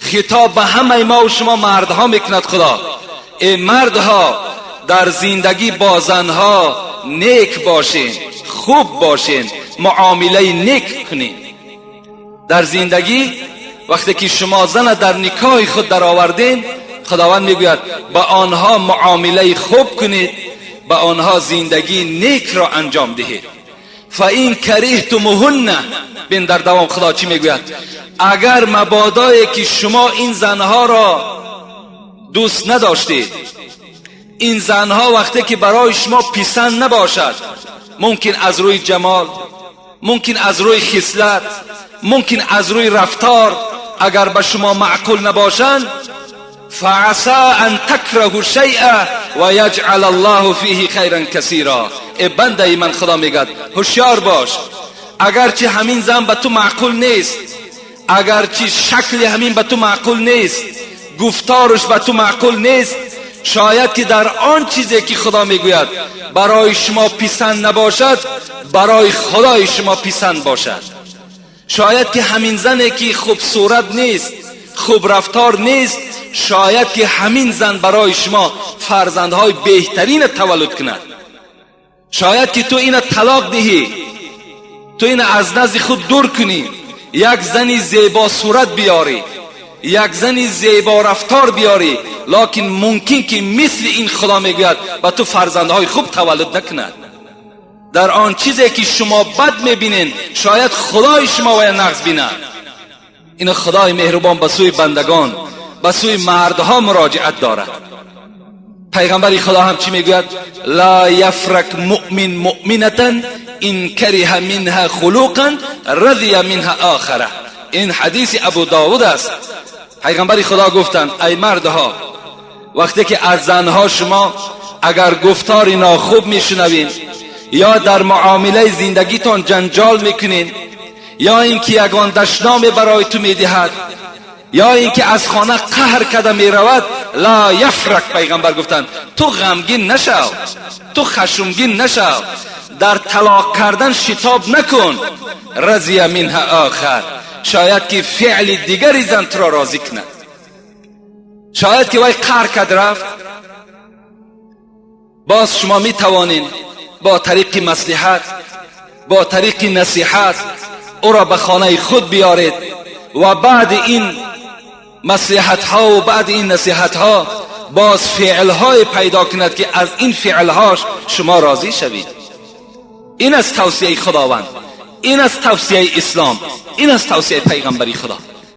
خطاب به همه ما و شما مردها میکند خدا. ای مردها، در زندگی با زنها نیک باشین، خوب باشین، معامله نیک کنین. در زندگی وقتی که شما زن در نکاح خود در آوردین، خداوند میگوید با آنها معامله خوب کنید، با آنها زندگی نیک را انجام دهید. فإن كرهتموهن، بین در دوام خدا چی میگوید؟ اگر مبادایی که شما این زنها را دوست نداشتید، این زنها وقتی که برای شما پسند نباشد، ممکن از روی جمال، ممکن از روی خصلت، ممکن از روی رفتار، اگر به شما معقول نباشند، فعسى ان تكرهوا شيئا ويجعل الله فيه خيرا كثيرا. ای بنده من، خدا میگد هوشیار باش، اگرچه همین زن به تو معقول نیست، اگرچه شکل همین به تو معقول نیست، گفتارش به تو معقول نیست، شاید که در آن چیزی که خدا میگوید برای شما پسند نباشد، برای خدای شما پسند باشد. شاید که همین زنی که خوب صورت نیست، خوب رفتار نیست، شاید که همین زن برای شما فرزندهای بهترین تولد کند. شاید که تو اینه طلاق دهی، تو اینه از نزد خود دور کنی، یک زنی زیبا صورت بیاری، یک زنی زیبا رفتار بیاری، لکن ممکن که مثل این خدا میگوید و تو فرزندهای خوب تولد نکند. در آن چیزی که شما بد میبینین، شاید خدای شما وی نغز بیند. این خدای مهربان به سوی بندگان، به سوی مردها مراجعت دارد. پیغمبر خدا هم چی میگوید؟ لا يفرق مؤمن مؤمنة إن كره منها خلقا رضي منها آخر. این حدیث ابو داود است. پیغمبر خدا گفتند ای مردها، وقتی که از زنها شما اگر گفتار ناخوب میشنوین یا در معامله زندگیتان جنجال میکنین، یا اینکه یگان دشنام برای تو میدهد، یا اینکه از خانه قهر کرده میرود، لا يفرق، پیغمبر گفتند تو غمگین نشو، تو خشمگین نشو، در طلاق کردن شتاب نکن. رضي منها آخر، شاید که فعل دیگری زن تو را راضی کند. شاید که وی قهر کرد رفت، باز شما می توانین با طریق مصلحت، با طریق نصیحت او را به خانه خود بیارید و بعد این مصلحت ها و بعد این نصیحت ها باز فعل های پیدا کند که از این فعل هاش شما راضی شوید. این از توصیه خداوند، این از توصیه اسلام، این از توصیه پیغمبری خدا.